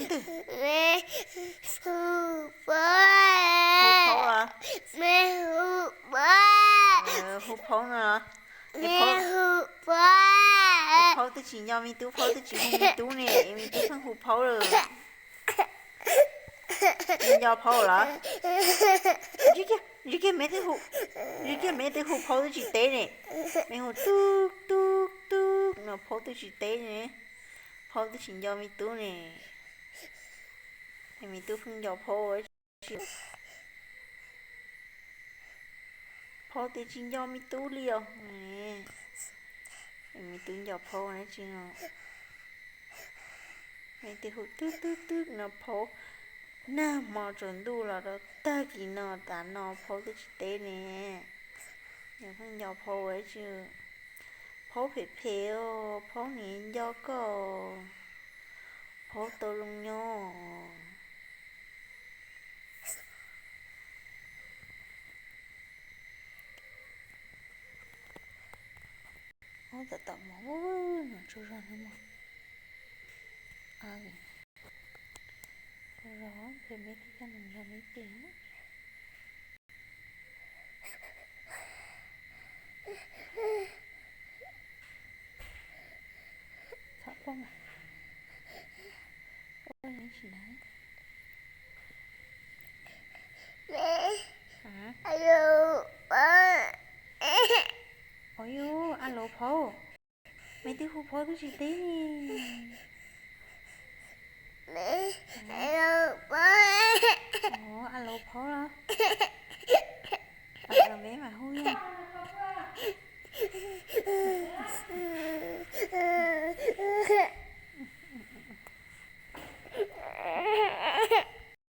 Hu Phaub los? Hu Phaub no los? Phaub twb tsis nco me tub, Phaub twb tsis hu me tub ne, me tub pheej hu Phaub lawm. Nco Phaub los? Ntsia kiag, me twb hu, ntsia kiag me twb hu Phaub twb tsis teb ne. Me hu tub tub tub no Phaub twb tsis teb ne. Phaub twb tsis nco me tub ne. Es me tub pheej nco Phaub. Phaub twb tsis nco me tub li os. Es me tub nco Phaub dab tsi no. Me twb hu twb twb twb no Phaub. Nag hmo tsaus ntuj los rau tag kis no tas no Phaub twb tsis teb ne. Nws pheej nco Phaub dab tsi. Phaub phem phem os, Phaub niam nco koj. Phaub tau zoo nyob. Ub, tam tom mov no tsaug zog no mog. Tsaug zog, phem me tib coj nws zog me pem. Txhob quaj mas. Quaj ib sim na. Ua yus, a los Phaub, me twb hu Phaub twb tsis teb. A los Phaub los? Los me mam hu yog.